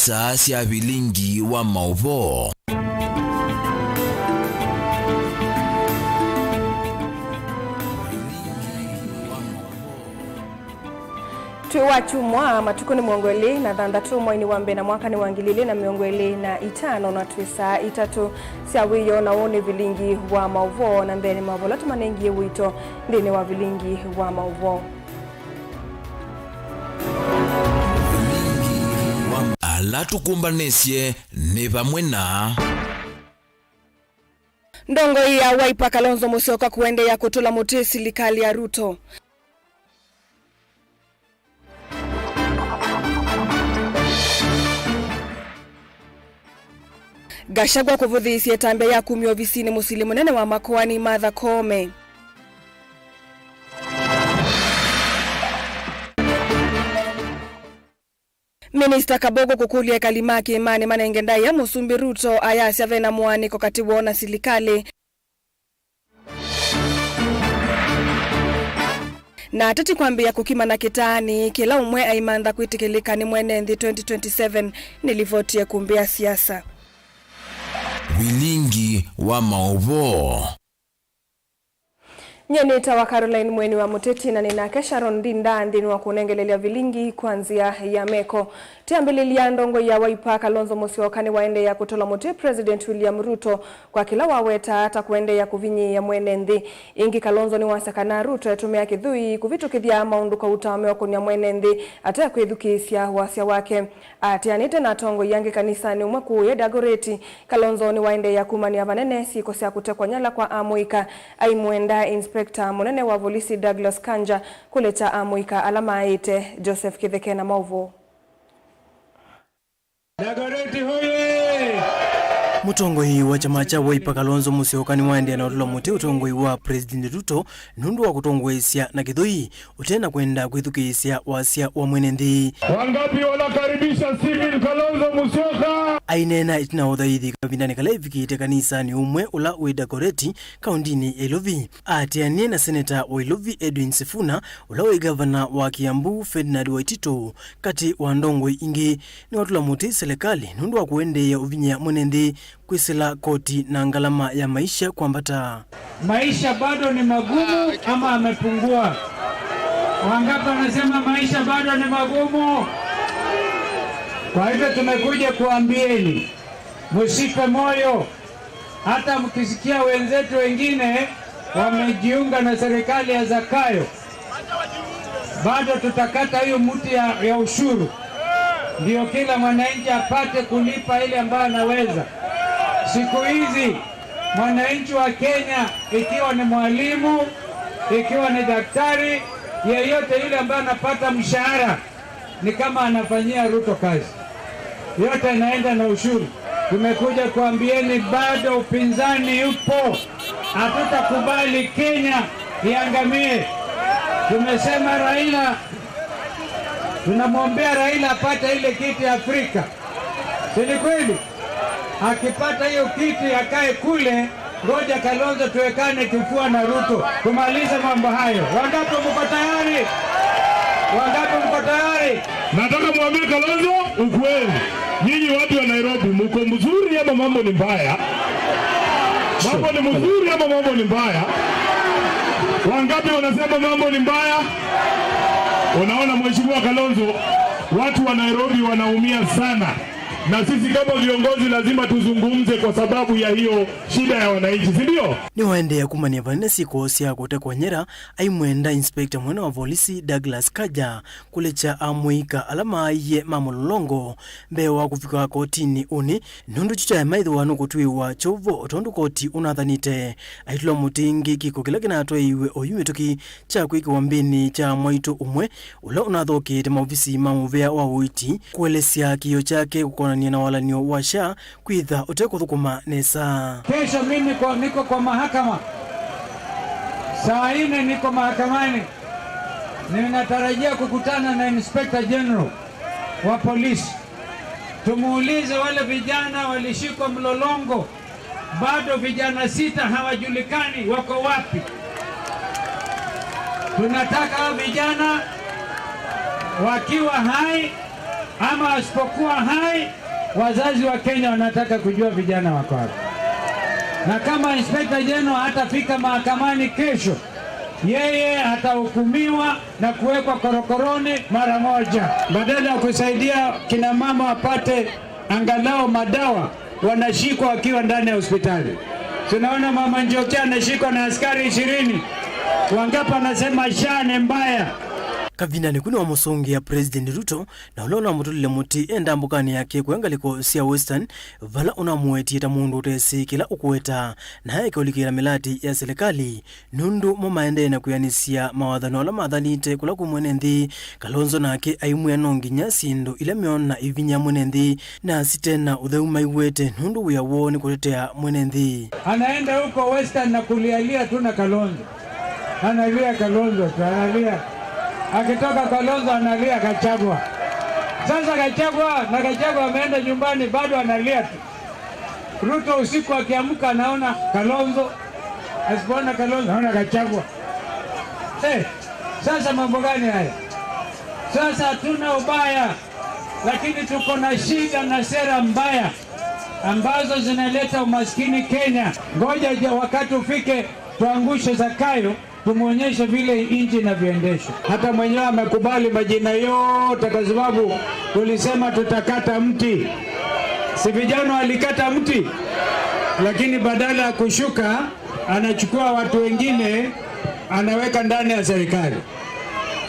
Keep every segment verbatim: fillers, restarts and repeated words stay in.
Saa sya vilingi wa maũvoo. Twĩ wa kyumwa, matukũ nĩ mĩongo ĩlĩ na thanthatũ, mweinĩ wa mbee na mwaka nĩ wa ngili ilĩ na mĩongo ĩlĩ na itano, na twĩ saa itatũ sya wĩoo, na ũũ nĩ vilingi wa maũvoo, na mbee nĩ maũvoo ala tũmanengie ũito nthĩnĩ wa vilingi wa maũvoo. Ala tũkũmbanĩsye nĩ vamwe na. Ndongoi ya Wiper Kalonzo Musyoka kũendeea kũtũla mũtĩ silikalĩ ya Ruto. Gachagua kũvũthĩĩsya ĩtambya ya kumya ovisinĩ mũsili mũnene wa makoani Martha Koome. Minista Kabogo kũkũlya ekali ma kĩĩmanĩ manenge ndaĩa Mũsumbĩ Ruto, ayasya vena mũaanĩko katĩ woo na silikalĩ. Na ateti kwambĩĩa kũkimana kĩtaanĩ, kĩla ũmwe aimantha kwĩtĩkĩlĩka nĩ mwene nthĩ twenty twenty-seven, nĩ livoti ĩkũmbĩa siasa. Vilingi wa maũvoo. Nyie nĩtawa Caroline Mweni wa Mũteti, na nĩ nake Sharon Ndinda nthĩnĩ wa kũnengelelya vilingi kwa nzĩa ya meko. Tũyambĩlĩlya, ndongoi ya Wiper Kalonzo Musyoka nĩwaendeea kũtũla mũtĩ President William Ruto kwa kĩla wawetaa ta kũendeea kũvinyĩĩa mwene nthĩ. Ĩngĩ, Kalonzo nĩwasya kana Ruto etũmĩa kĩthũi kũvĩtũkĩthya maũndũ kauta meũkũnĩa mwene nthĩ ate kwĩthukĩĩsya wasya wake. Aatĩanĩte na atongoi angĩ kanisanĩ ũmwe kũũ Eldoret, Kalonzo nĩwaendeea kumany'a vanene syĩko sya kũtekwa nyala kwa amũika, aimwenda Inspector mũnene wa volisi Douglas Kanja kũlekya amũika ala maaĩte. Joseph Kĩtheke na maũvoo. Dagoretti hoye! Mũtongoi wa kyama kya Wiper Kalonzo Musyoka nĩwaendeea na ũtũla mũtĩ ũtongoi wa President Ruto nũndũ wa kũtongoesya na kĩthũi ũte na kwenda kwĩthukĩĩsya wasya wa mwene nthĩ. Wangapi wanakaribisha Stephen Kalonzo Musyoka? Aineena ĩtina wa ũthaithi kavindanĩ kala ĩvikĩte kanisanĩ ũmwe ũla wĩ Dagoretti, kaũndĩnĩ ya Ilovi, aatĩanie na seneta wa Ilovi Edwin Sifuna, ũla wĩ ngavana wa Kiambu Ferdinand Waititu, katĩ wa ndongoi ingĩ. Nĩwatũla mũtĩ silikalĩ nũndũ wa kũendeea ũvinyĩa mwene nthĩ kwĩsĩla koti na ngalama ya maisha kwambata. Maisha bado ni magumu ama amepungua? Wangapi wanasema maisha bado ni magumu? Kwa hivyo tumekuja kuambieni, msife moyo. Hata mkisikia wenzetu wengine wamejiunga na serikali ya Zakayo, bado tutakata hiyo mti ya, ya ushuru, ndio kila mwananchi apate kulipa ile ambayo anaweza. Siku hizi mwananchi wa Kenya, ikiwa ni mwalimu, ikiwa ni daktari, yeyote yule ambaye anapata mshahara, ni kama anafanyia Ruto kazi. Yote anaenda na ushuru. Tumekuja kuambieni bado upinzani yupo. Hatutakubali Kenya iangamie. Tumesema Raila, tunamwombea Raila apate ile kiti ya Afrika. Si ni kweli? Akipata hiyo kiti akae kule, ngoja Kalonzo tuwekane kifua na Ruto. Tumalize mambo hayo. Wangapi mko tayari? Wangapi mko tayari? Nataka mwambie Kalonzo ukweli. Nyinyi watu wa Nairobi, mko mzuri ama mambo ni mbaya? Mambo ni mzuri ama mambo ni mbaya? Wangapi wanasema mambo ni mbaya? Unaona, Mheshimiwa Kalonzo, watu wa Nairobi wanaumia sana. Na sisi kama viongozi lazima tuzungumze kwa sababu ya hiyo shida ya wananchi, si ndio? Nĩwaendeea kumany'a vanene syĩko sya kũtekwa nyara, aimwenda inspector mũnene wa volisi Douglas Kanja kũlekya amũika ala maaie ma mũlolongo mbee wa kũvika kotinĩ ũnĩ, nũndũ kyu kyaema ĩthĩwa nũkũtw'ĩĩwa kyovo o tondũ koti ũnathanĩte. Aitũla mũtĩ ĩngĩ kĩko kĩla kĩnatwaĩiwe oyu mĩtũkĩ kya kwĩkĩwa mbĩnĩ kya mwaitũ ũmwe ũla ũnathokete maovisi ma mũvĩa wa ũiiti kũelesya kĩĩo kyake kũkonany'a na walan'yo wa SHA kwĩtha ũte kũthũkũma nesa. Kesho mimi niko, niko kwa mahakama. Saa nne niko mahakamani. Ninatarajia kukutana na Inspector General wa polisi. Tumuulize wale vijana walishikwa mlolongo. Bado vijana sita hawajulikani wako wapi. Tunataka hao vijana wakiwa hai, Ama asipokuwa hai, wazazi wa Kenya wanataka kujua vijana wako wapi. Na kama Inspector General hatafika mahakamani kesho, yeye atahukumiwa na kuwekwa korokoroni mara moja. Badala ya kusaidia kina mama wapate angalau madawa, wanashikwa wakiwa ndani ya hospitali. Tunaona Mama Njoki anashikwa na askari ishirini. Wangapi anasema SHA ni mbaya? Kavindanĩ ku nĩwamũsũngĩa President Ruto na ũla ũnamũtũlile mũtĩ e ndambũkanĩ yake kũya ngalĩko sya Western, vala ũnamũwetie ta mũndũ ũtesĩ kĩla ũkũweta, na aeke ũlikĩla mĩlatĩ ya silikalĩ, nũndũ mo maendee na kwĩanĩsya mawathano ala mathanĩte kũla kwĩ mwene nthĩ. Kalonzo nake aimwĩa no nginya syĩndũ ila meona ivinya mwene nthĩ na site na ũtheu maiwete, nũndũ wĩa woo nĩ kũtetea mwene nthĩ. Anaenda huko Western na kulialia tu na Kalonzo. Analia Kalonzo tu, analia. Akitoka Kalonzo analia Gachagua. Sasa Gachagua, na Gachagua ameenda nyumbani, bado analia tu. Ruto usiku akiamka anaona Kalonzo. Asipoona Kalonzo, anaona Gachagua. Eh, sasa mambo gani haya? Sasa hatuna ubaya, lakini tuko na shida na sera mbaya ambazo zinaleta umaskini Kenya. Ngoja ja-, wakati ufike, tuangushe Zakayo, tumuonyeshe vile nchi inavyoendeshwa. Hata mwenyewe amekubali majina yote kwa sababu tulisema tutakata mti. Si vijana walikata mti? Lakini badala ya kushuka, anachukua watu wengine, anaweka ndani ya serikali.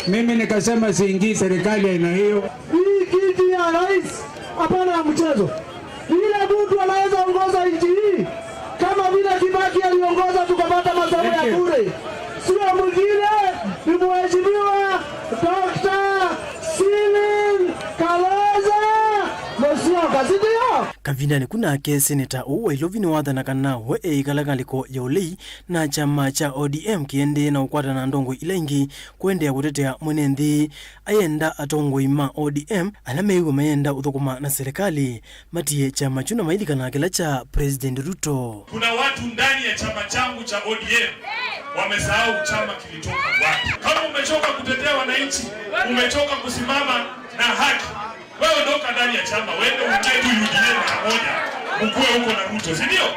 Mimi nikasema siingii serikali ya aina hiyo. Hii kiti ya rais, hapana ya mchezo. Kila mtu anaweza ongoza nchi hii kama vile Kibaki aliongoza tukapata masomo ya bure. Sio mwingine, ni Mheshimiwa Doctor Stephen Kalonzo Musyoka, si ndio? Kavindanĩ ku nake, seneta ũũ wa Ilovi nĩwathana kana we eĩkala ngalĩko ya ũlei na kyama kya O D M kĩendee na ũkwata na ndongoi ila ingĩ kũendeea kũtetea mwene nthĩ. Ayenda atongoi ma O D M ala mew'a mayenda ũthũkũma na silikalĩ matie kyama kyu na mailikana kĩla kya President Ruto. Kuna watu ndani ya chama changu cha O D M wamesahau chama kilitoka wapi. Kama umechoka kutetea wananchi, umechoka kusimama na haki, wewe ondoka ndani ya chama, uende uingie tu U D A mara moja, ukue huko na Ruto, si ndio?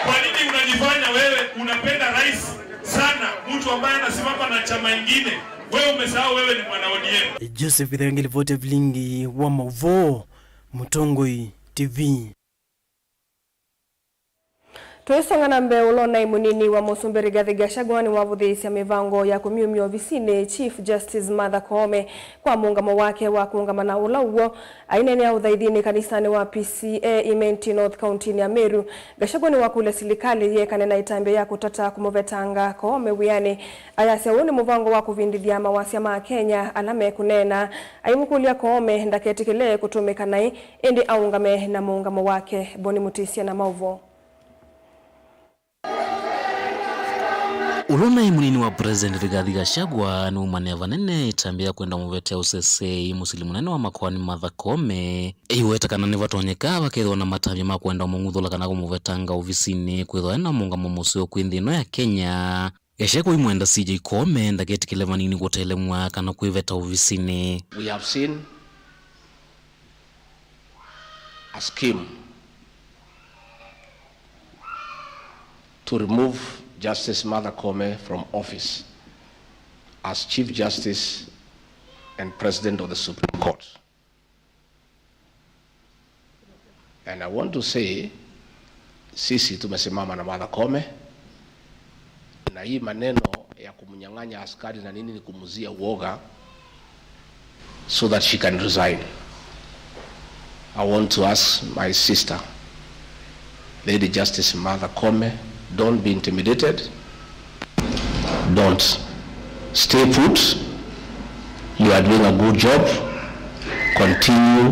Kwa nini unajifanya wewe unapenda rais sana, mtu ambaye anasimama na chama ingine? Wewe umesahau wewe ni mwana O D M. Joseph Ithenge, livoti ya vilingi wa mauvoo, Mũtongoi T V. Tũisonga na mbee, ũla ũnaĩ mũnini wa mũsumbĩ Rigathi Gachagua nĩwavũthĩĩsya mĩvango ya kũmyumya ovisinĩ Chief Justice Martha Koome kwa mũũngamo wake wa kũũngama na ũla ũw'o. Aineenea ũthaithinĩ kanisanĩ wa P C A Imenti North kauntinĩ ya Meru, Gachagua nĩwakũlya silikalĩ yĩekane na ĩtambya ya kũtata kũmũvetanga Koome wĩanĩ. Ayasya ũũ nĩ mũvango wa kũvindĩthya mawasya ma Akenya ala mekũneena. Aimũkũlya Koome ndaketĩkĩle kũtũmĩka naĩ, ĩndĩ aũngame na mũũngamo wake. Boni Mũtĩsya na maũvoo. Ũla ũnaĩ mũnini wa President Rigathi Gachagua nĩwaumanĩa vanene ĩtambya ya kwenda mũvete ũseseĩ mũsili mũnene wa makoani Martha Koome, aiweta kana nĩvatonyeka vakethĩwa na matambya ma kwenda ũmũng'uthũla kana kũmũvetanga ovisinĩ kwĩthĩwa ena mũũngamo mũseo kwĩ nthĩ ĩno ya Kenya. Gachagua aimwenda C J Koome ndaketĩkĩle vanini kũtelemw'a kana kwĩveta ovisinĩ. We have seen a scheme to remove Justice Martha Koome from office as Chief Justice and President of the Supreme Court. And I want to say, sisi tumesimama na Martha Koome, na hii maneno ya kumnyang'anya askari na nini ni kumuzia uoga, so that she can resign. I want to ask my sister, Lady Justice Martha Koome, don't be intimidated. Don't. Stay put. You are doing a good job. Continue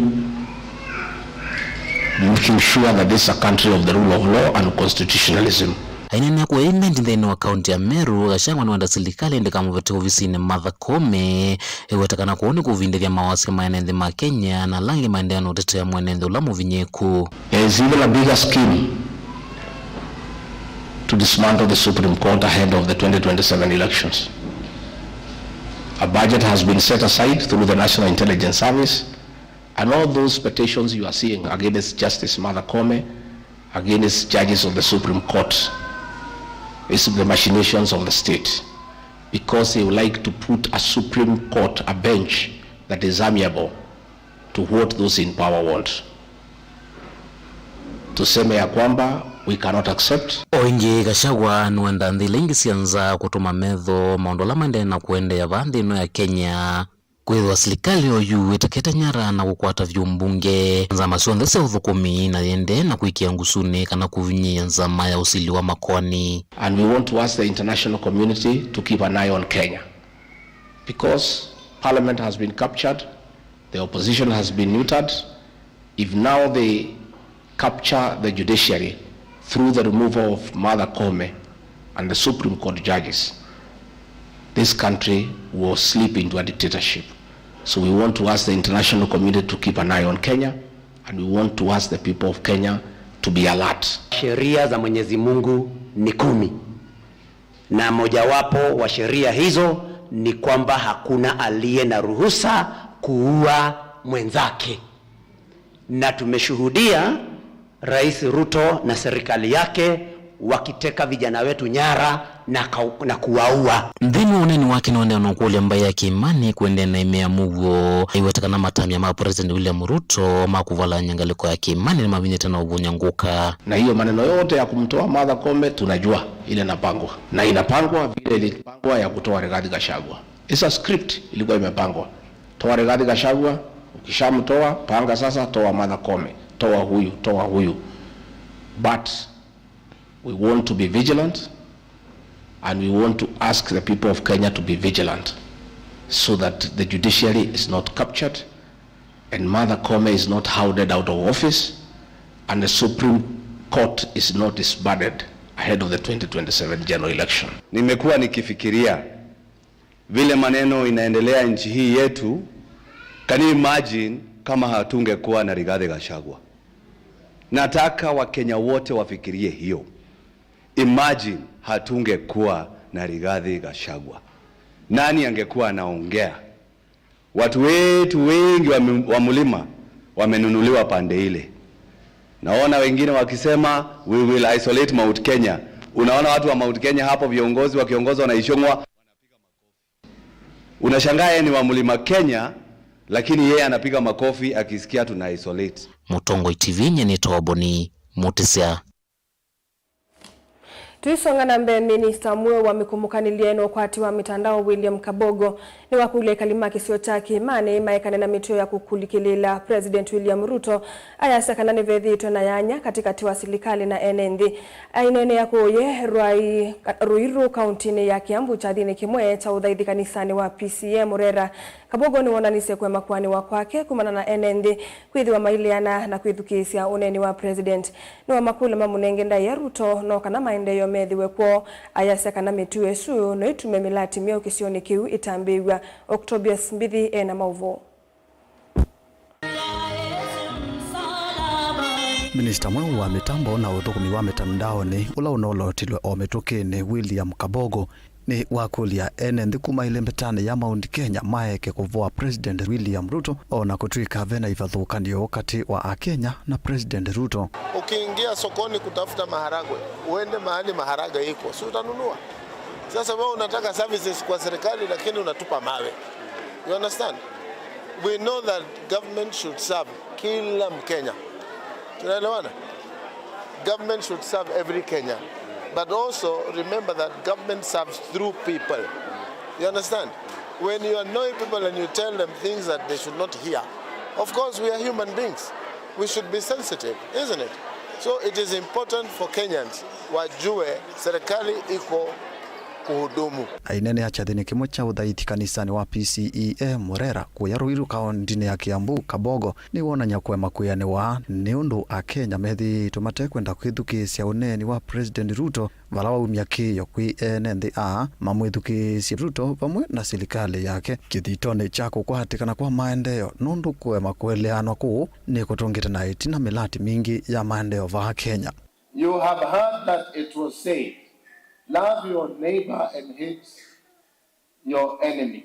making sure that this is a country of the rule of law and constitutionalism. Aineenea kũya Imenti nthĩnĩ wa kaunti ya Meru, Gachagua nĩwenda silikalĩ ndĩkamũvete ovisinĩ Martha Koome, ĩweta kana kũu nĩ kũvindĩthya mawasya ma ene nthĩ ma Kenya na ala angĩ maendeea na ũtetea mwene nthĩ ũla mũvinyĩĩku. There is even a bigger scheme to dismantle the Supreme Court ahead of the twenty twenty-seven elections. A budget has been set aside through the National Intelligence Service And all those petitions you are seeing against Justice Martha Koome, against judges of the Supreme Court, is the machinations of the state, because they would like to put a Supreme Court, a bench that is amiable to what those in power want. Tuseme ya kwamba we cannot accept. O ĩngĩ, Gachagua nĩwenda nthĩ ila ingĩ sya nza kũtũma metho maũndũ ala maendee na kũendeea vaa nthĩ ĩno ya Kenya. Kwĩthĩwa silikalĩ oyu ĩtakĩte nyara na kũkwata vyũ mbunge, nzama syonthe sya ũthũkũmi na yĩendee na kwĩkĩa ngusunĩ kana kũvinyĩĩa nzama ya ũsili wa makoani. And we want to ask the international community to keep an eye on Kenya, because parliament has been captured, the opposition has been neutered. If now they capture the judiciary through the removal of Martha Koome and the Supreme Court judges, this country will slip into a dictatorship. So we want to ask the international community to keep an eye on Kenya, and we want to ask the people of Kenya to be alert. Sheria za Mwenyezi Mungu ni kumi, na mojawapo wa sheria hizo ni kwamba hakuna aliye na ruhusa kuua mwenzake. Na tumeshuhudia Rais Ruto na serikali yake wakiteka vijana wetu nyara na kau-, na kuwaua. Nthĩnĩ wa ũneeni wake, nĩwaendee na ũkũlya mbaĩ ya Kĩĩmanĩ kũendeea na ĩmea mũuo, aiweta kana matamya ma President William Ruto ma kũvalany'a ngalĩko ya Kĩĩmanĩ nĩmavinyĩte na ũvũny'a ngũka. Na hiyo maneno yote ya kumtoa Martha Koome tunajua ile inapangwa. Na inapangwa vile ilipangwa ya kutoa Rigathi Gachagua. It's a script ilikuwa imepangwa. Toa Rigathi Gachagua, ukishamtoa, panga sasa, toa Martha Koome, toa huyu, toa huyu. But we want to be vigilant, and we want to ask the people of Kenya to be vigilant so that the judiciary is not captured and Martha Koome is not hounded out of office and the Supreme Court is not disbanded ahead of the twenty twenty-seven general election. Nimekuwa nikifikiria vile maneno inaendelea nchi hii yetu. Can you imagine kama hatungekuwa na Rigathi Gachagua? Nataka Wakenya wote wafikirie hiyo. Imagine hatungekuwa na Rigathi Gachagua. Nani angekuwa anaongea? Watu wetu wengi wa mi-, wa mlima wamenunuliwa pande ile. Naona wengine wakisema, "We will isolate Mount Kenya." Unaona watu wa Mount Kenya hapo, viongozi wakiongozwa na Ichung'wa, unashangaa yeye ni wa Mlima Kenya, lakini yeye anapiga makofi akisikia tuna isolate. Mũtongoi T V, nyie nĩtawa Boni Mũtĩsya. Tũisonga na mbee, minista mweũ wa mĩkũmũkanĩlye na ũkwati wa mĩtandao William Kabogo nĩwakũlya ekali ma kĩsio kya Kĩĩmanĩ maekane na mĩtuo ya kũkulikĩlĩĩla President William Ruto, ayasya kana nĩvethĩĩtwe na yanya katĩkatĩ wa silikalĩ na ene nthĩ. Aineenea kũũ ye Rwai-, Ruiru, kauntinĩ ya Kiambu, kyathĩnĩ kĩmwe kya ũthaithi kanisanĩ wa P C E Murera, Kabogo nĩwonanisye kũema kũanĩwa kwake kumana na ene nthĩ kwĩthĩwa maileana na kwĩthukĩĩsya ũneeni wa President. Nĩwamakũlya mamũnenge ndaĩa Ruto no kana maendeeo methĩwe kwoo, ayasya kana mĩtuo ĩsu no ĩtume mĩlati myeũ kĩsionĩ kĩu ĩtambĩĩw'a. Octobius Mbithi e na maũvoo. Minista mweũ wa mĩtambo na ũthũkũmi wa mĩtandaonĩ, ũla ũnolotilwe o mĩtũkĩnĩ, William Kabogo, nĩwakũlya ene nthĩ kuma ĩlembetanĩ ya Mount Kenya maeke kũvoa President William Ruto, o na kũtw'ĩka ve na ivathũkanĩo katĩ wa Akenya na President Ruto. Ukiingia sokoni kutafuta maharagwe, uende mahali maharagwe iko, si utanunua? Sasa wewe unataka services kwa serikali, lakini unatupa mawe. You understand? We know that government should serve kila Mkenya. Tunaelewana? Government should serve every Kenyan. But also remember that government serves through people. You understand? When you annoy people and you tell them things that they should not hear, of course we are human beings. We should be sensitive, isn't it? So it is important for Kenyans wajue serikali iko kuhudumu. Aineenea kyathĩnĩ kĩmwe kya ũthaithi kanisanĩ wa P C E A Murera kũya Ruiru, kaũntinĩ ya Kiambu, Kabogo nĩwonany'a kũema kwĩanĩwa nĩ ũndũ Akenya methĩĩtwe matekwenda kwĩthukĩĩsya ũneeni wa President Ruto, vala waumya kĩĩo kwĩ ene nthĩ aa mamwĩthukĩĩsye Ruto vamwe na silikalĩ yake kĩthitonĩ kya kũkwatĩkana kwa maendeeo, nũndũ kũema kũeleanwa kũu nĩkũtũngĩte na ĩtina mĩlati mingĩ ya maendeeo vaa Kenya. You have heard that it was said, "Love your neighbor and hate your enemy."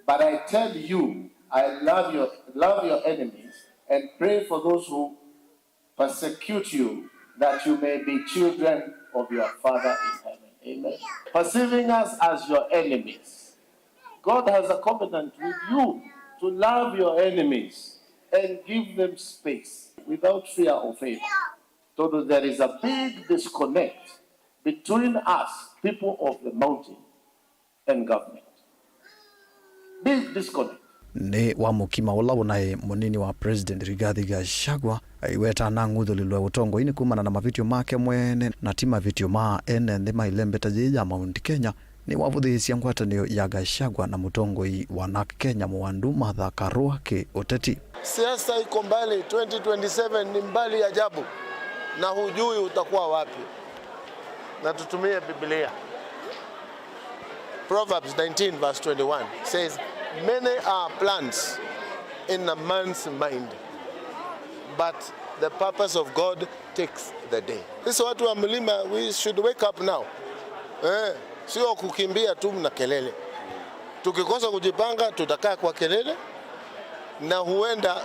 But I tell you, I love your, love your enemies and pray for those who persecute you, that you may be children of your Father in heaven. Amen. Perceiving us as your enemies, God has a covenant with you to love your enemies and give them space without fear or favor. So there is a big disconnect between us, people of the mountain, and government. Big disconnect. Nĩ wa mũkima ũla ũnaĩ mũnini wa President Rigathi Gachagua aiweta anang'uthũlĩlwe ũtongoinĩ kumana na mavĩtyo make mwene na ti mavĩtyo ma ene nthĩ ma ĩlembeta yĩĩ ya Mount Kenya. Nĩwavũthĩĩsya ngwatanĩo ya Gachagua na mũtongoi wa NARC Kenya Mũwandu Martha Karua kĩ ũteti. Siasa iko mbali, twenty twenty-seven ni mbali ajabu, na hujui utakuwa wapi. Na tutumie Biblia. Proverbs nineteen verse twenty-one says, "Many are plans in a man's mind, but the purpose of God takes the day." Sisi watu wa mlima, we should wake up now. Eh, sio kukimbia tu na kelele. Tukikosa kujipanga, tutakaa kwa kelele, na huenda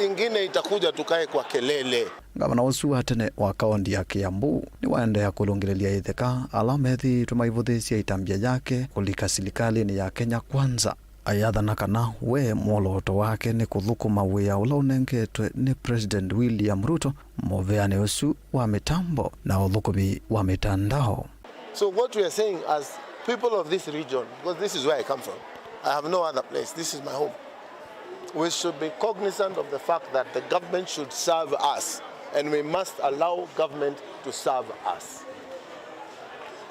ingine itakuja tukae kwa kelele. Ngavana ũsu wa tene wa kaũnti ya Kiambu nĩwaendeea kũlũngĩlĩlya ĩtheka ala methĩĩtwe maivũthĩĩsya ĩtambya yake kũlika silikalĩnĩ ya Kenya Kwanza. Ayathana kana we mwolooto wake nĩ kũthũkũma wĩa ũla ũnengetwe nĩ President William Ruto, mũveanĩ ũsu wa mĩtambo na ũthũkũmi wa mĩtandao. So what we are saying as people of this region, because this is where I come from, I have no other place, this is my home. We should be cognizant of the fact that the government should serve us, and we must allow government to serve us.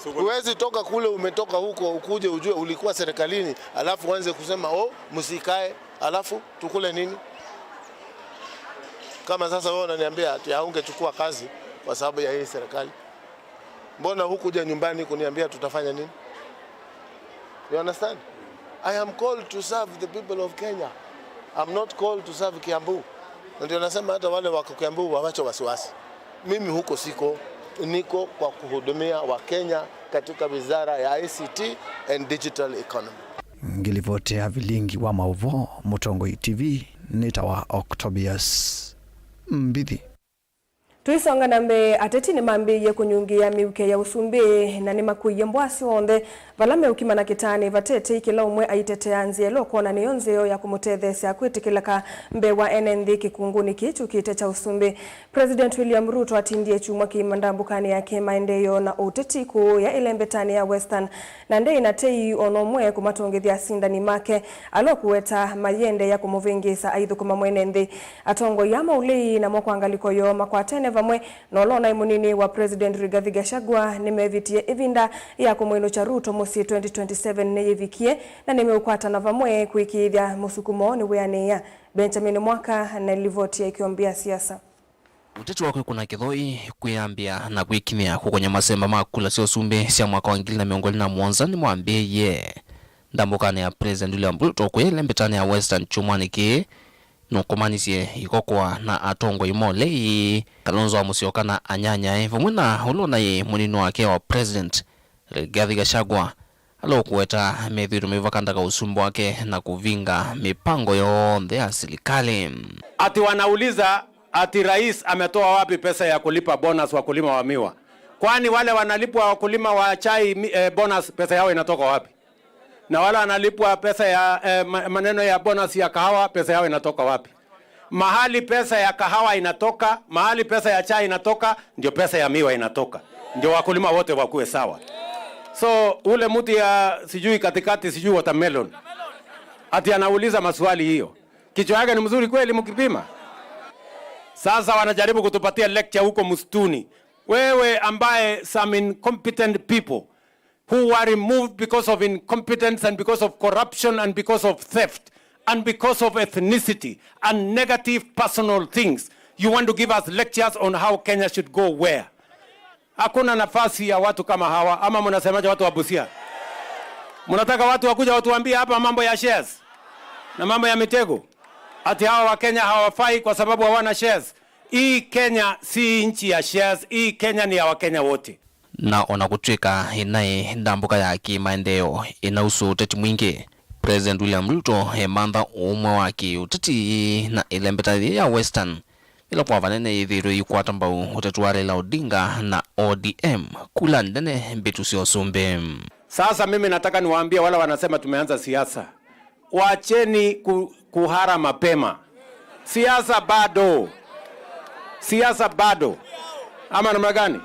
So what... Huwezi toka kule umetoka huko ukuje ujue ulikuwa serikalini, alafu uanze kusema, "Oh, msikae, alafu tukule nini?" Kama sasa wewe unaniambia ati haungechukua kazi kwa sababu ya hii serikali, mbona hukuja nyumbani kuniambia tutafanya nini? You understand? I am called to serve the people of Kenya. I'm not called to serve Kiambu. Na ndio nasema hata wale wako Kiambu wawache wasiwasi. Mimi huko siko, niko kwa kuhudumia Wakenya katika wizara ya I C T and digital economy. Ngilivoti ya vilingi wa maũvoo Mũtongoi T V nĩtawa Octobius Mbithi. Tũisonga na mbee, ateti nĩmambĩĩie kũnyungĩĩa mĩuke ya ũsumbĩ na nĩmakũie mbũa syonthe vala meũkima na kĩtaanĩ vate tei, kĩla ũmwe aitetea nzĩa ĩla ũkwona nĩyo nzeo ya kũmũtetheesya kwĩtĩkĩlĩka mbee wa ene nthĩ kĩkungũnĩ kĩĩ kyũkĩte kya ũsumbĩ. President William Ruto atindie kyumwa kĩima ndambũkanĩ ya kĩmaendeeo na ũteti kũũya ĩlembetanĩ ya Western, na ndeĩ na tei o na ũmwe kũmatongethya asindani make ala ũkũweta mayĩendeea kũmũvĩngĩĩsa aithũkũma mwene nthĩ. Atongoi aa ma ũlei namo kwa ngalĩko yoo makwatene vamwe na ũla ũnaĩ mũnini wa President Rigathi Gachagua nĩmevitie ĩvinda ya kũmwĩnũkya Ruto mũsyĩ twenty twenty-seven nĩyĩvikie, na nĩmeũkwatana vamwe kũĩkĩĩthya mũsukumo nĩwĩanĩĩa. Benjamin Mwaka na livoti ya Ĩkĩombi ya Siasa. Ũteti wa kwĩkũna kĩthoi, kwĩyambĩa, na kwĩkinyĩa kũkony'a masemba ma kula sya ũsumbĩ sya mwaka wa ngili na mĩongo ĩlĩ na mũonza nĩmwambĩĩie. Ndambũkanĩ ya President William Ruto kũya ĩlembetanĩ ya Western kyumwanĩ kĩĩ, nũkomanisye ikokoa na atongoi ma ũlei, Kalonzo wa Musyoka na anyanyae, vamwe na ũla ũnaĩ mũnini wake wa President, Rigathi Gachagua, ala ũkũweta methĩĩtwe maivakandaka ũsumbĩ wake na kũvinga mĩpango yonthe ya silikalĩ. Ati wanauliza ati rais ametoa wapi pesa ya kulipa bonus wakulima wa miwa? Kwani wale wanalipwa wakulima wa chai mi-, eh, bonus, pesa yao inatoka wapi? Na wale wanalipwa pesa ya, eh, ma-, maneno ya bonus ya kahawa, pesa yao inatoka wapi? Mahali pesa ya kahawa inatoka, mahali pesa ya chai inatoka, ndio pesa ya miwa inatoka, ndio wakulima wote wakuwe sawa. So ule mtu ya sijui katikati, sijui watermelon, ati anauliza maswali hiyo, kichwa yake ni mzuri kweli mkipima? Sasa wanajaribu kutupatia lecture huko msituni. Wewe ambaye some incompetent people who were removed because of incompetence and because of corruption and because of theft and because of ethnicity and negative personal things, you want to give us lectures on how Kenya should go where? Hakuna nafasi ya watu kama hawa. Ama mnasemaje, watu wa Busia? Mnataka watu wakuja watuambie hapa mambo ya shares na mambo ya mitego, ati hawa wa Kenya hawafai kwa sababu hawana shares? Hii Kenya si nchi ya shares. Hii Kenya ni ya Wakenya wote. Na o na kũtw'ĩka ĩnaĩ ndambũka ya kĩmaendeeo ĩnausũa ũteti mwingĩ, President William Ruto emantha ũũmwe wa kĩũteti na ĩlembeta yĩĩ ya Western, ĩla kwa vanene yĩthĩĩtwe ĩikwata mbau ũteti wa Raila Odinga na O D M kula nene mbĩtu sya ũsumbĩ. Sasa mimi nataka niwaambie wale wanasema tumeanza siasa, wacheni ku-, kuhara mapema. Siasa bado, siasa bado. Ama namna gani?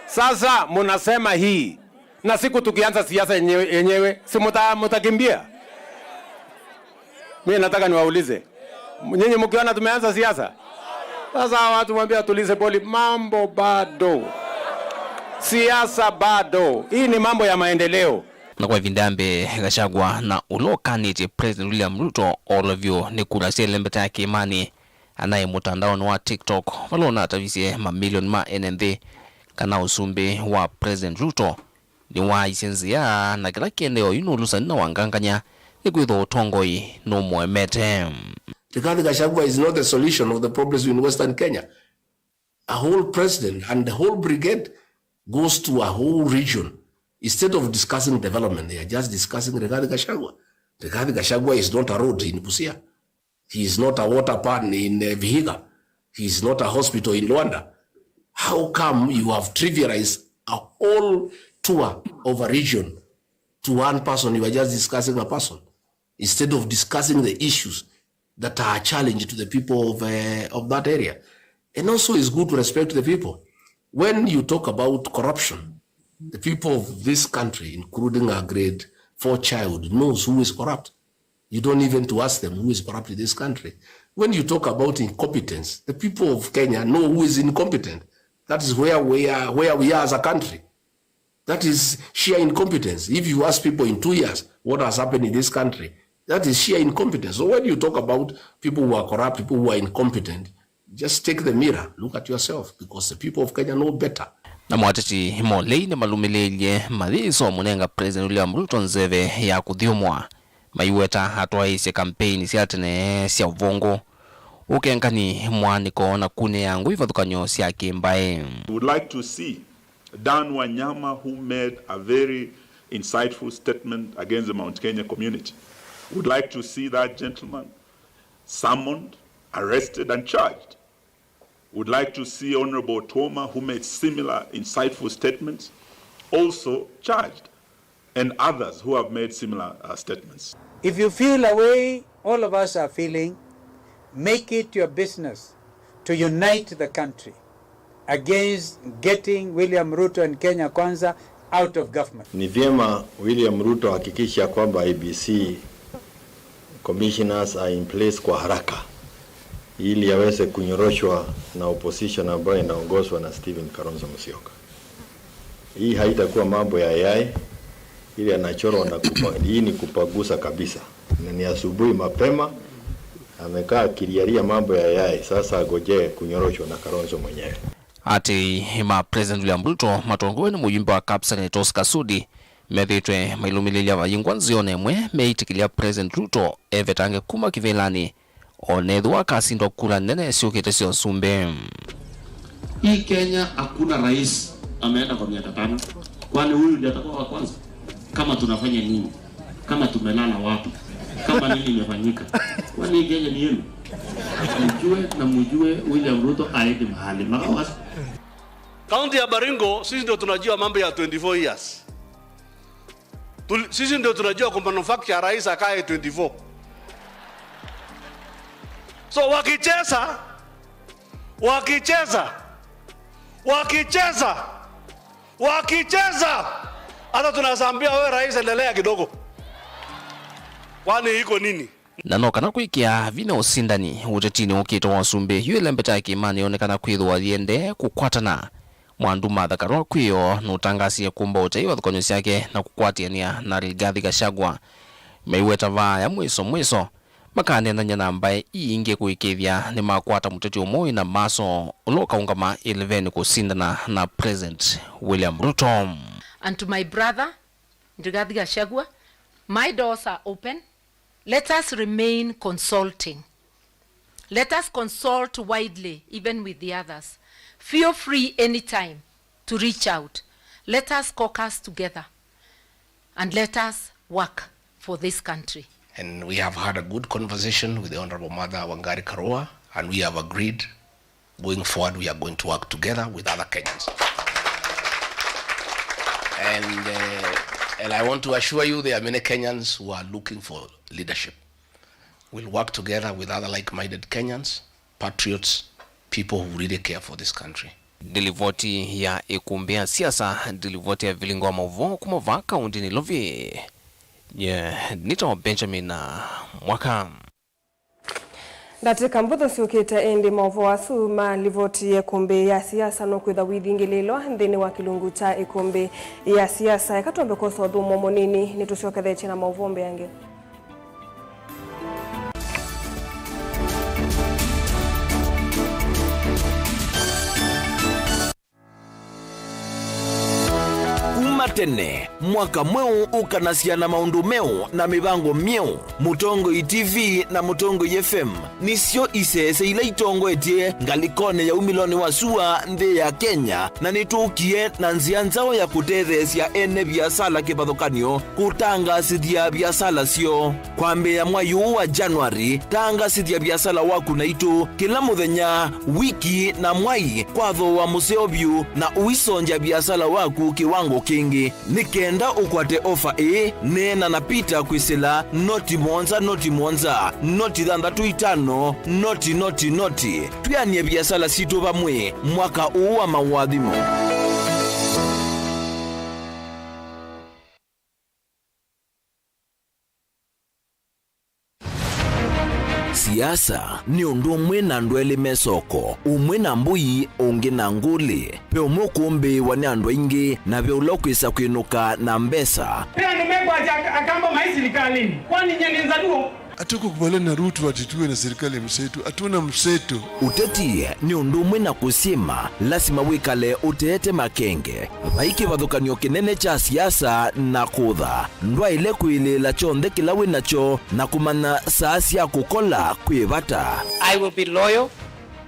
Sasa munasema hii, na siku tukianza siasa yenyewe, yenyewe, si muta-, mutakimbia? Mimi nataka niwaulize, nyinyi mkiona tumeanza siasa? Sasa hawa watu mwambie watulize boli, mambo bado, siasa bado. Hii ni mambo ya maendeleo. Na kwa ĩvinda ya mbee, Gachagua na ũla ũkanĩtye President William Ruto olovyo nĩ kura sya ĩlembeta ya kĩĩmanĩ, anaĩ mũtandaonĩ wa TikTok vala ũnatavisye mamilioni ma ene nthĩ kana ũsumbĩ wa President Ruto nĩwaaisye nzĩa, na kĩla kĩendee oyu nũlũsani na wangangany'a, nĩkwĩthwa ũtongoi nũmũemete. Rigathi Gachagua is not the solution of the problems in Western Kenya. A whole president and the whole brigade goes to a whole region. Instead of discussing development, they are just discussing Rigathi Gachagua. Rigathi Gachagua is not a road in Busia. He is not a water pan in, uh, Vihiga. He is not a hospital in Luanda. How come you have trivialized a whole tour of a region to one person? You are just discussing a person instead of discussing the issues that are a challenge to the people of, uh, of that area. And also, it's good to respect the people. When you talk about corruption, the people of this country, including a grade four child, knows who is corrupt. You don't even to ask them who is corrupt in this country. When you talk about incompetence, the people of Kenya know who is incompetent. That is where we are, where we are as a country. That is sheer incompetence. If you ask people in two years what has happened in this country, that is sheer incompetence. So when you talk about people who are corrupt, people who are incompetent, just take the mirror, look at yourself, because the people of Kenya know better. Namo ateti molei nĩmalũmĩlĩĩlye mayĩsa ũmũnenga President William Ruto nzeve ya kũthyũmũa, maiweta atwaĩĩsye kampeini sya tene sya ũvũngũ, ũkengani, mwaanĩko, na kunĩĩa ngũ ivathũkany'o sya kĩmbaĩ. We would like to see Dan Wanyama, who made a very insightful statement against the Mount Kenya community. Would like to see that gentleman summoned, arrested, and charged. Would like to see Honorable Tuoma, who made similar insightful statements, also charged, and others who have made similar, uh, statements. If you feel a way all of us are feeling, make it your business to unite the country against getting William Ruto and Kenya Kwanza out of government. Ni vyema William Ruto hakikisha kwamba I E B C commissioners are in place kwa haraka ili aweze kunyoroshwa na opposition ambayo inaongozwa na Stephen Kalonzo Musyoka. Hii haitakuwa mambo ya A I, ile anachorwa na kupa-, hii ni kupagusa kabisa. Na ni asubuhi mapema, amekaa akilialia mambo ya A I, sasa agojee kunyoroshwa na Kalonzo mwenyewe. Atei ma President William Ruto matongoew'e nĩ mũyumbe wa Kapseret Oscar Sudi methĩĩtwe mailũmĩlĩlya vayingwa nzĩonĩ ĩmwe meĩtĩkĩlya President Ruto evetange kuma kĩvĩlanĩ, o na ethĩwa akasindwa kura nene syũkĩte sya ũsumbĩ. Hii Kenya hakuna rais ameenda kwa miaka tano. Kwani huyu ndiye atakuwa wa kwanza? Kama tunafanya nini? Kama tumelala wapi? Kama nini imefanyika? Kwani hii Kenya ni yenu? Mjue na mjue William Ruto haendi mahali. Makawa. Kaunti ya Baringo, sisi ndio tunajua mambo ya twenty-four years. Tuli-, sisi ndio tunajua kumanufacture rais akae twenty-four. So wakicheza, wakicheza, wakicheza, wakicheza, hata tunasambia wewe rais, endelea kidogo. Kwani iko nini? Na no kana kwĩkĩa vinya ũsindani ũtetinĩ ũkĩte wa ũsumbĩ, yu ĩlembeta ya kĩĩmanĩ yonekana kwĩthĩwa yĩendee kũkwatana. Mwandu Martha Karua Kwĩo nũtangaasie kũmba ũtei ivathũkany'o syake na kũkwatĩanĩa na Rigathi Gachagua. Maiweta vaa ya mwĩso mwĩso, makaneenany'a na mbaĩ ii ingĩ kũĩkĩĩthya nĩmakwata mũteti ũmwe wĩ na maso ũla ũkaũngama ĩlevenĩ kũsindana na President William Ruto. And to my brother, Rigathi Gachagua, my doors are open. Let us remain consulting. Let us consult widely, even with the others. Feel free anytime to reach out. Let us caucus together and let us work for this country. And we have had a good conversation with the Honorable Martha Wangari Karua, and we have agreed going forward we are going to work together with other Kenyans. And, uh, and I want to assure you there are many Kenyans who are looking for leadership. We'll work together with other like-minded Kenyans, patriots, people who really care for this country. Ndilivoti ya ĩkũmbĩ ya siasa, ndilivoti ya vilingo wa maũvoo kuma vaa kaũntĩnĩ Nairobi. Nye nĩtawa Benjamin Mwaka. Ndatĩka mbũthũ syũkĩte, ĩndĩ maũvoo asu ma livoti ya ĩkũmbĩ ya siasa nũkwĩtha wĩthingĩlĩlwa nthĩnĩ wa kĩlungu kya ĩkũmbĩ ya siasa. Eka twambe kwosa ũthũmũo mũnini, nĩtũsyokethetye na maũvoo mbeange. Kuma tene, mwaka mweũ ũkanasya na maũndũ meũ na mĩvango myeũ. Mũtongoi T V na Mũtongoi F M nĩsyo isese ila itongoetye ngalĩkonĩ ya umĩlonĩ wa sua nthĩ ya Kenya, na nĩtũkie na nzĩa nzaũ ya kũtetheesya ene viasala kĩvathũkany'o kũtangaasĩthya viasala syoo. Kwambĩĩa mwai ũũ wa January, tangaasĩthya viasala waku naitũ kĩla mũthenya, wiki, na mwai kwa thooa mũseo vyũ, na ũisongya viasala waku kĩwango kĩngĩ. Nĩ kenda ũkwate ofa ĩĩ, neena na Peter kwĩsĩla noti mũonza, noti mũonza, noti thanthatũ itano, noti, noti, noti. Twĩanĩe viasala sitũ vamwe mwaka ũũ wa maũathimo. Siasa nĩ ũndũ ũmwe na andũ elĩ me soko, ũmwe na mbũi, ũngĩ na ngũlĩ. Ve ũmwe ũkũmbĩĩwa nĩ andũ aingĩ, na ve ũla ũkwĩsa kwĩnũka na mbesa. Ve andũ mekwasya ak-, Akamba mai silikalĩnĩ. Kwani nyie nĩ Nzaluo? Hatukukubaliana na Ruto ati tuwe na serikali ya mseto. Hatuna mseto. Ũteti nĩ ũndũ ũmwe na kũsyĩma, lasima wĩkale ũteete makenge. Vai kĩvathũkany'o kĩnene kya siasa na kũtha. Ndwaĩle kwĩlĩĩla kyonthe kĩla wĩ nakyo na kũmanya saa sya kũkola kwĩ vata. I will be loyal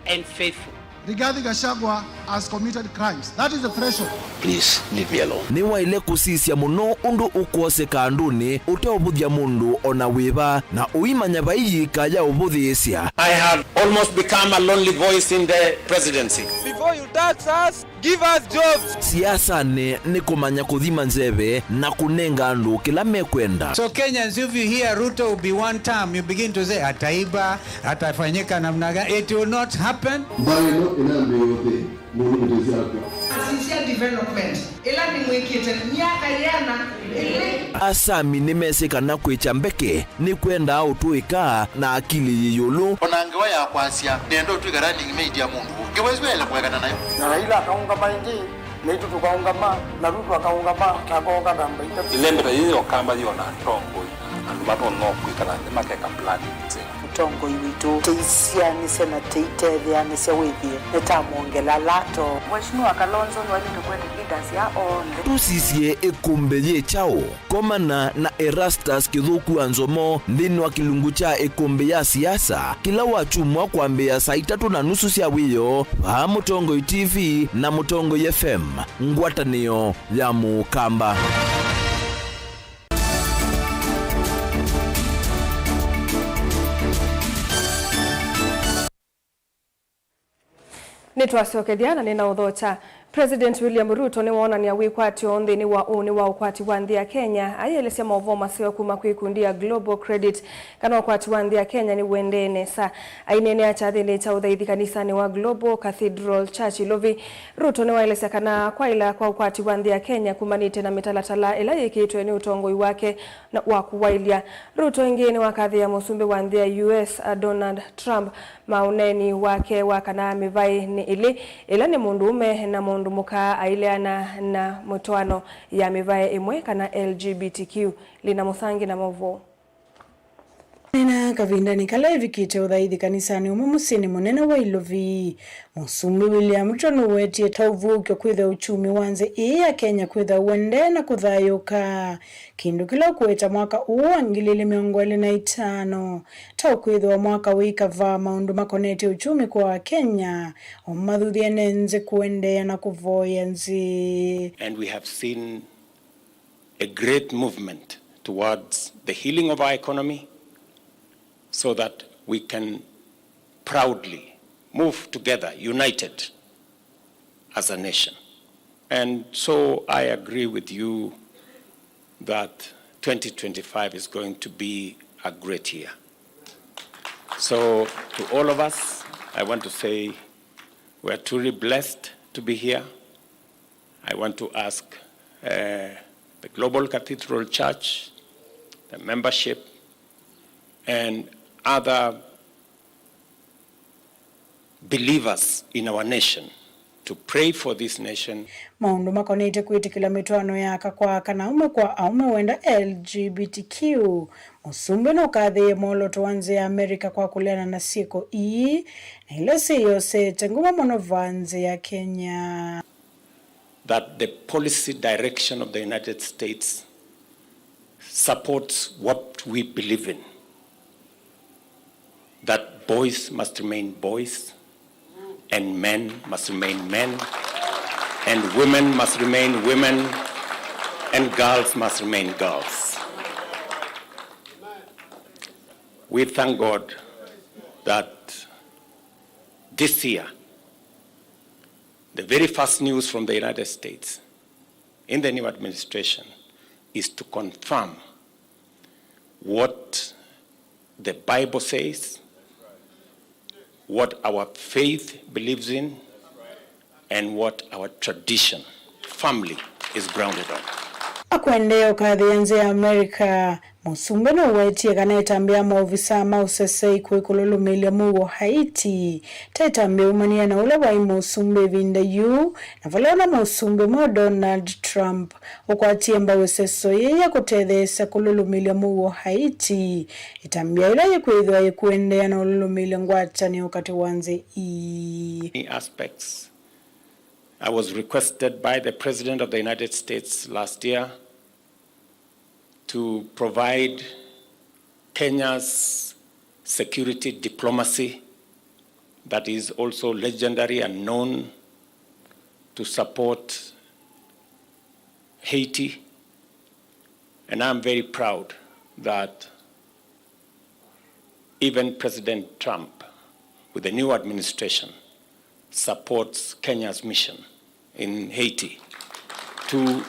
and faithful. Rigathi Gachagua has committed crimes. That is the threshold. Please leave me alone. Nĩwaĩle kũsisya mũno ũndũ ũkwoseka andũnĩ ũteũvũthya mũndũ o na wĩva, na ũimanya vai yĩika ya ũvũthĩĩsya. I have almost become a lonely voice in the presidency. Before you tax us, give us jobs. Siasanĩ nĩ kũmanya kũthima nzeve na kũnenga andũ kĩla mekwenda. So Kenyans, if you hear Ruto will be one term, you begin to say, "Ataiba, atafanyika namna gani?" It will not happen. Mbaĩ ĩno ĩnambĩĩa ũthĩ, mũndũ mũtĩsĩ akw'a. Asisya development ĩla nĩmwĩkĩte myaka yĩana ĩlĩ. Asami nĩmesĩ kana kwĩkya mbeke nĩkwendaa ũtũĩka na akili yĩ ĩũlũ. O na ngewa ya kwasya, nĩenda ũtw'ĩka running mate ya mũndũ ũngĩ, wĩsĩ waĩle kũekana nayo. Na Raila akaũngama ĩngĩ, naitũ tũkaũngama, na Ruto akaũngama, akooka namba itatũ. Ĩlembeta yĩĩ ya Ũkamba yĩona atongoi, andũ matonya kwĩkala nthĩ makeka plan nzeo. Mũtongoi witũ, tũisyaanĩsya na tũitetheanĩsya wĩthĩe nĩtamwongela lato. Mheshimiwa Kalonzo nĩwaĩlĩte kwete leaders ya onthe. Tũsisye ĩkũmbĩ yĩ kyaũ? Komana na Erastus Kĩthũku wa Nzomo nthĩnĩ wa kĩlungu kya ĩkũmbĩ ya siasa kĩla wakyumwa kwambĩĩa saa itatũ na nusu sya wĩoo vaa Mũtongoi T V na Mũtongoi F M, ngwatanĩo ya Mũkamba. Nĩtwasyokethya na nĩnaũthokya. President William Ruto nĩwoonany'a wĩkwatyo nthĩnĩ wa ũnĩ wa ũkwati wa nthĩ ya Kenya, aielesya maũvoo maseo kuma kwĩ ikundi ya Global Credit kana ũkwati wa nthĩ ya Kenya nĩũendee nesa. Aineenea kyathĩnĩ kya ũthaithi kanisanĩ wa Global Cathedral Church Ilovi, Ruto nĩwaelesya kana kwaĩla kwa ũkwati wa nthĩ ya Kenya kumanĩte na mĩtalatala ĩla yĩkĩtwe nĩ ũtongoi wake na wa kũwaĩlya. Ruto ĩngĩ nĩwakathĩĩa mũsumbĩ wa nthĩ ya U S, a, Donald Trump, ma ũneeni wake wa kana mĩvaĩ nĩ ĩlĩ, ĩla nĩ mũndũũme na mũndũ mũka aileana na mũtwaano ya mĩvaĩ ĩmwe kana L G B T Q. Lina Mũsangi na maũvoo. Nena kavindanĩ kala evikĩte ũthaithi kanisanĩ ũmwe mũsyĩnĩ mũnene wa Ilovi, Mũsumbĩ William Ruto nũwetie ta ũvũũkyo kwĩthĩa uchumi wa nthĩ ĩĩ ya Kenya kwĩthĩa ũendee na kũthayũũka, kĩndũ kĩla ũkũweta mwaka ũũ wa ngili ilĩ mĩongo ĩlĩ na itano ta ũkwĩthĩwa mwaka wĩ ikavaa maũndũ makonetye uchumi kwa Akenya, o mathuthye ene nthĩ kũendeea na kũvoya nthĩ. And we have seen a great movement towards the healing of our economy so that we can proudly move together, united as a nation. And so I agree with you that twenty twenty-five is going to be a great year. So, to all of us, I want to say we are truly blessed to be here. I want to ask, uh, the Global Cathedral Church, the membership, and other believers in our nation to pray for this nation. Maũndũ makonetye kwĩtĩkĩla mĩtwaano ya aka kwa aka na aũme kwa aũme wenda L G B T Q. Mũsumbĩ nũkathĩĩe mwolooto wa nzĩ ya Amerika kwa kũleana na syĩko ii, na ila syĩyosete nguma mũno vaa nzĩ ya Kenya. That the policy direction of the United States supports what we believe in, that boys must remain boys, and men must remain men, and women must remain women, and girls must remain girls. We thank God that this year, the very first news from the United States in the new administration is to confirm what the Bible says, what our faith believes in, and what our tradition, family, is grounded on. Akwendeea ũkathĩĩa nzĩ ya Amerika, Mũsumbĩ nũwetie kana ĩtambya ya maovisaa ma ũsesei kũi kũlũlũmĩĩlya mũuo Haiti ta ĩtambya yaumanĩe na ũla waĩ mũsumbĩ ĩvinda yu, na vala ũla mũsumbĩ mweũ Donald Trump ũkwatie mbau ĩseso yĩĩ ya kũtetheesya kũlũlũmĩĩlya mũuo Haiti, ĩtambya ĩla yĩkwĩthĩwa yĩkũendeea na ũlũlũmĩĩlya ngwatanĩo katĩ wa nzĩ ii. Many aspects. I was requested by the President of the United States last year to provide Kenya's security diplomacy that is also legendary and known to support Haiti. And I'm very proud that even President Trump, with the new administration, supports Kenya's mission in Haiti to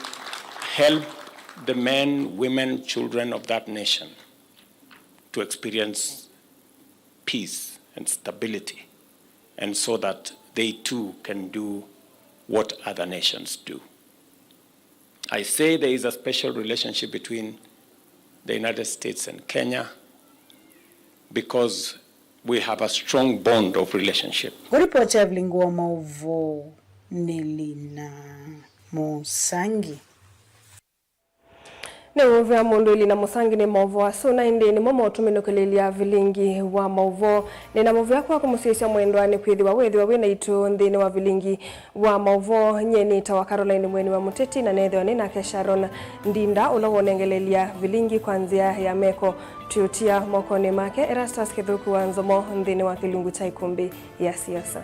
help the men, women, children of that nation to experience peace and stability, and so that they too can do what other nations do. I say there is a special relationship between the United States and Kenya because we have a strong bond of relationship. Kũripoti ya vilingi wa maũvoo nĩ Lina Mũsangi. Nĩ mũvea mũndũ Lina Mũsangi nĩ maũvoo asu, na ĩndĩ nĩmo maũtũminũkĩlĩlya vilingi wa maũvoo. Nĩ na mũvea kwa kũmũsyaĩĩsya mwendwa nĩ kwĩthĩwa wĩthĩwa wĩ naitũ nthĩnĩ wa vilingi wa maũvoo. Nyie nĩtawa Caroline Mweni wa Mũteti, na neethĩwa nĩ nake Sharon Ndinda, ũla wonengelelya vilingi kwa nzĩa ya meko. Twĩũtia mokonĩ make Erastus Kĩthũku wa Nzomo nthĩnĩ wa kĩlungu kya ĩkũmbĩ ya siasa.